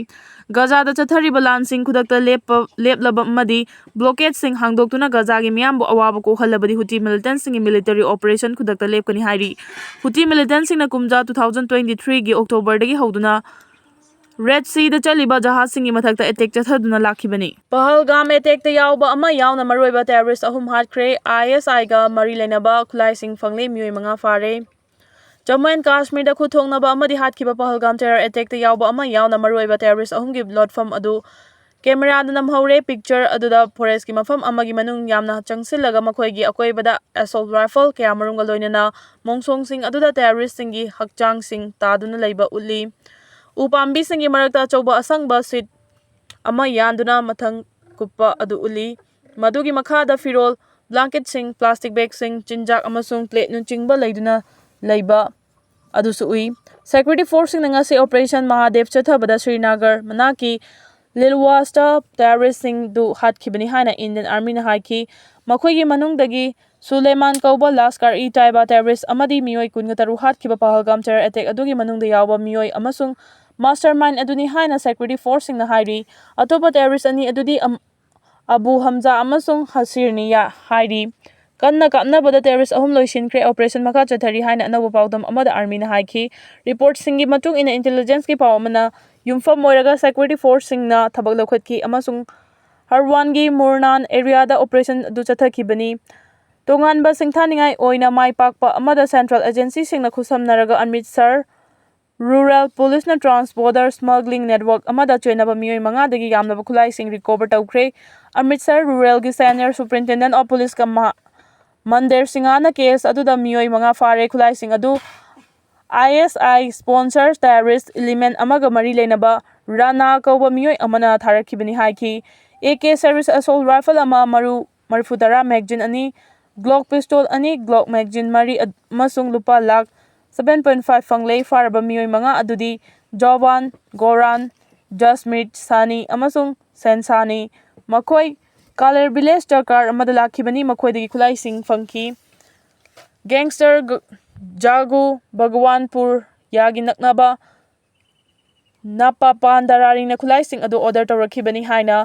ꯒꯥꯖꯥꯗ ꯆꯠꯊꯔꯤꯕ ꯂꯥꯟꯁꯤꯡ ꯈꯨꯗꯛꯇ ꯂꯦꯞꯄ-, ꯂꯦꯞꯂꯕ ꯑꯃꯗꯤ blockadeꯁꯤꯡ ꯍꯥꯡꯗꯣꯛꯇꯨꯅ ꯒꯥꯖꯥꯒꯤ ꯃꯤꯌꯥꯝꯕꯨ ꯑꯋꯥꯕ ꯀꯣꯛꯍꯜꯂꯕꯗꯤ ꯍꯨꯇꯤ militantꯁꯤꯡꯒꯤ military operation ꯈꯨꯗꯛꯇ ꯂꯦꯞꯀꯅꯤ ꯍꯥꯏꯔꯤ꯫ ꯍꯨꯇꯤ militantꯁꯤꯡꯅ ꯀꯨꯝꯖꯥ two thousand twenty threeꯒꯤ Octoberꯗꯒꯤ ꯍꯧꯗꯨꯅ Red Seaꯗ ꯆꯠꯂꯤꯕ ꯖꯍꯥꯖꯁꯤꯡꯒꯤ ꯃꯊꯛꯇ attack ꯆꯠꯊꯗꯨꯅ ꯂꯥꯛꯈꯤꯕꯅꯤ꯫ ꯄꯍꯜꯒꯥꯝ attackꯇ ꯌꯥꯎꯕ ꯑꯃ ꯌꯥꯎꯅ ꯃꯔꯨꯑꯣꯏꯕ terrorist ꯑꯍꯨꯝ ꯍꯥꯠꯈ꯭ꯔꯦ꯫ ISIꯒ ꯃꯔꯤ ꯂꯩꯅꯕ ꯈꯨꯠꯂꯥꯏꯁꯤꯡ ꯐꯪꯂꯦ, ꯃꯤꯑꯣꯏ ꯃꯉꯥ ꯐꯥꯔꯦ꯫ ꯖꯝꯃꯨ and ꯀꯥꯁꯃꯤꯔꯗ ꯈꯨꯠꯊꯣꯛꯅꯕ ꯑꯃꯗꯤ ꯍꯥꯠꯈꯤꯕ ꯄꯍꯜꯒꯥꯝ terror attackꯇ ꯌꯥꯎꯕ ꯑꯃ ꯌꯥꯎꯅ ꯃꯔꯨꯑꯣꯏꯕ terrorist ꯑꯍꯨꯝꯒꯤ ꯂꯣꯠꯐꯝ ꯑꯗꯨ cameraꯗ ꯅꯝꯍꯧꯔꯦ꯫ Picture ꯑꯗꯨꯗ forestꯀꯤ ꯃꯐꯝ ꯑꯃꯒꯤ ꯃꯅꯨꯡ ꯌꯥꯝꯅ ꯆꯪꯁꯤꯜꯂꯒ ꯃꯈꯣꯏꯒꯤ ꯑꯀꯣꯏꯕꯗ assault rifle ꯀꯌꯥꯃꯔꯨꯝꯒ ꯂꯣꯏꯅꯅ ꯃꯣꯡꯁꯣꯡꯁꯤꯡ ꯑꯗꯨꯗ terroristꯁꯤꯡꯒꯤ ꯍꯛꯆꯥꯡꯁꯤꯡ ꯇꯥꯗꯨꯅ ꯂꯩꯕ ꯎꯠꯂꯤ꯫ ꯎ ꯄꯥꯝꯕꯤꯁꯤꯡꯒꯤ ꯃꯔꯛꯇ ꯑꯆꯧꯕ ꯑꯁꯪꯕ sheet ꯑꯃ ꯌꯥꯟꯗꯨꯅ ꯃꯊꯪ ꯀꯨꯞꯄ ꯑꯗꯨ ꯎꯠꯂꯤ꯫ ꯃꯗꯨꯒꯤ ꯃꯈꯥꯗ ꯐꯤꯔꯣꯜ, blanketꯁꯤꯡ, plastic bagꯁꯤꯡ, ꯆꯤꯟꯖꯥꯛ ꯑꯃꯁꯨꯡ plateꯅꯆꯤꯡꯕ ꯂꯩꯗꯨꯅ ꯂꯩꯕ ꯑꯗꯨꯁꯨ ꯎꯏ꯫ Security forceꯁꯤꯡꯅ ꯉꯁꯤ Operation Mahadev ꯆꯠꯊꯕꯗ ꯁ꯭ꯔꯤꯅꯒꯔ ꯃꯅꯥꯛꯀꯤ ꯂꯤꯜꯋꯥꯁꯇ terroristꯁꯤꯡꯗꯨ ꯍꯥꯠꯈꯤꯕꯅꯤ ꯍꯥꯏꯅ Indian Armyꯅ ꯍꯥꯏꯈꯤ꯫ ꯃꯈꯣꯏꯒꯤ ꯃꯅꯨꯡꯗꯒꯤ ꯁꯨꯂꯦꯃꯥꯟ ꯀꯧꯕ Lashkar-e-Taiba terrorist ꯑꯃꯗꯤ ꯃꯤꯑꯣꯏ ꯀꯨꯟꯒ ꯇꯔꯨꯛ ꯍꯥꯠꯈꯤꯕ ꯄꯍꯜꯒꯥꯝ terror attack ꯑꯗꯨꯒꯤ ꯃꯅꯨꯡꯗ ꯌꯥꯎꯕ ꯃꯤꯑꯣꯏ ꯑꯃꯁꯨꯡ mastermind ꯑꯗꯨꯅꯤ ꯍꯥꯏꯅ security forceꯁꯤꯡꯅ ꯍꯥꯏꯔꯤ꯫ ꯑꯇꯣꯞꯄ terrorist ꯑꯅꯤ ꯑꯗꯨꯗꯤ ꯑꯝ-, ꯑꯕꯨ ꯍꯝꯖꯥ ꯑꯃꯁꯨꯡ ꯍꯁꯤꯔꯅꯤꯌꯥ ꯍꯥꯏꯔꯤ꯫ ꯀꯟꯅ ꯀꯥꯞꯅꯕꯗ terrorist ꯑꯍꯨꯝ ꯂꯣꯏꯁꯤꯟꯈ꯭ꯔꯦ꯫ Operation ꯃꯈꯥ ꯆꯠꯊꯔꯤ ꯍꯥꯏꯅ ꯑꯅꯧꯕ ꯄꯥꯎꯗꯝ ꯑꯃꯗ Armyꯅ ꯍꯥꯏꯈꯤ꯫ Reportꯁꯤꯡꯒꯤ ꯃꯇꯨꯡ ꯏꯟꯅ intelligenceꯀꯤ ꯄꯥꯎ ꯑꯃꯅ ꯌꯨꯝꯐꯝ ꯑꯣꯏꯔꯒ security forceꯁꯤꯡꯅ ꯊꯕꯛ ꯂꯧꯈꯠꯈꯤ ꯑꯃꯁꯨꯡ ꯍꯔꯋꯥꯟꯒꯤ ꯃꯨꯔꯅꯥꯟ areaꯗ operation ꯑꯗꯨ ꯆꯠꯊꯈꯤꯕꯅꯤ꯫ ꯇꯣꯉꯥꯟꯕ ꯁꯤꯡꯊꯥꯅꯤꯡꯉꯥꯏ ꯑꯣꯏꯅ ꯃꯥꯏ ꯄꯥꯛꯄ ꯑꯃꯗ central agencyꯁꯤꯡꯅ ꯈꯨꯠꯁꯝꯅꯔꯒ Amritsar rural policeꯅ trans border smuggling network ꯑꯃꯗ ꯆꯦꯟꯅꯕ ꯃꯤꯑꯣꯏ ꯃꯉꯥꯗꯒꯤ ꯌꯥꯝꯂꯕ ꯈꯨꯠꯂꯥꯏꯁꯤꯡ recover ꯇꯧꯈ꯭ꯔꯦ꯫ ꯑꯃ꯭ꯔꯤꯠꯁꯔ ruralꯒꯤ senior superintendent of policeꯀ ꯃꯍꯥ-, ꯃꯟꯗꯤꯔ ꯁꯤꯡꯍꯅ case ꯑꯗꯨꯗ ꯃꯤꯑꯣꯏ ꯃꯉꯥ ꯐꯥꯔꯦ꯫ ꯈꯨꯠꯂꯥꯏꯁꯤꯡ ꯑꯗꯨ ISI sponsor terrorist element ꯑꯃꯒ ꯃꯔꯤ ꯂꯩꯅꯕ ꯔꯥꯅꯥ ꯀꯧꯕ ꯃꯤꯑꯣꯏ ꯑꯃꯅ ꯊꯥꯔꯛꯈꯤꯕꯅꯤ ꯍꯥꯏꯈꯤ꯫ AK series assault rifle ꯑꯃ, ꯃꯔꯨ ꯃꯔꯤꯐꯨ ꯇꯔꯥ magazine ꯑꯅꯤ, Glock pistol ꯑꯅꯤ, Glock magazine ꯃꯔꯤ ꯑꯃꯁꯨꯡ ꯂꯨꯄꯥ ꯂꯥꯈ seven point five ꯐꯪꯂꯦ꯫ ꯐꯥꯔꯕ ꯃꯤꯑꯣꯏ ꯃꯉꯥ ꯑꯗꯨꯗꯤ ꯖꯋꯥꯟ, ꯒꯣꯔꯥꯟ, ꯖꯁꯃꯤꯠ, ꯁꯥꯅꯤ ꯑꯃꯁꯨꯡ ꯁꯦꯟꯁꯥꯅꯤ꯫ ꯃꯈꯣꯏ ꯀꯥꯂꯦꯔ villageꯇ car ꯑꯃꯗ ꯂꯥꯛꯈꯤꯕꯅꯤ꯫ ꯃꯈꯣꯏꯗꯒꯤ ꯈꯨꯠꯂꯥꯏꯁꯤꯡ ꯐꯪꯈꯤ꯫ Gangster ꯒ-, ꯖꯥꯒꯨ ꯚꯒꯋꯥꯟꯄꯨꯔ ꯌꯥꯒꯤ ꯅꯛꯅꯕ ꯅꯥꯄꯥꯄꯥꯟ ꯗꯔꯥꯔꯤꯅ ꯈꯨꯠꯂꯥꯏꯁꯤꯡ ꯑꯗꯨ order ꯇꯧꯔꯛꯈꯤꯕꯅꯤ ꯍꯥꯏꯅ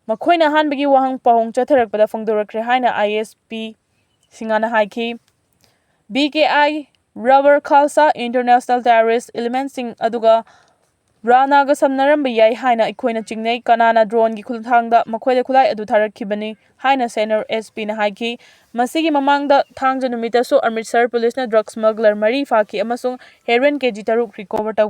ꯃꯈꯣꯏꯅ ꯑꯍꯥꯟꯕꯒꯤ ꯋꯥꯍꯪ ꯄꯥꯎꯍꯪ ꯆꯠꯊꯔꯛꯄꯗ ꯐꯣꯡꯗꯣꯔꯛꯈ꯭ꯔꯦ ꯍꯥꯏꯅ ISP ꯁꯤꯡꯍꯅ ꯍꯥꯏꯈꯤ꯫ BKI, Rubber Khalsa international terrorist elementꯁꯤꯡ ꯑꯗꯨꯒ ꯔꯥꯅꯥꯒ ꯁꯝꯅꯔꯝꯕ ꯌꯥꯏ ꯍꯥꯏꯅ ꯑꯩꯈꯣꯏꯅ ꯆꯤꯡꯅꯩ꯫ ꯀꯅꯥꯅ droneꯒꯤ ꯈꯨꯠꯊꯥꯡꯗ ꯃꯈꯣꯏꯗ ꯈꯨꯠꯂꯥꯏ ꯑꯗꯨ ꯊꯥꯔꯛꯈꯤꯕꯅꯤ ꯍꯥꯏꯅ senior SPꯅ ꯍꯥꯏꯈꯤ꯫ ꯃꯁꯤꯒꯤ ꯃꯃꯥꯡꯗ ꯊꯥꯡꯖ ꯅꯨꯃꯤꯠꯇꯁꯨ ꯑꯃ꯭ꯔꯤꯠꯁꯔ policeꯅ drug smuggler ꯃꯔꯤ ꯐꯥꯈꯤ ꯑꯃꯁꯨꯡ heroin KG ꯇꯔꯨꯛ recover ꯇꯧꯈꯤ꯫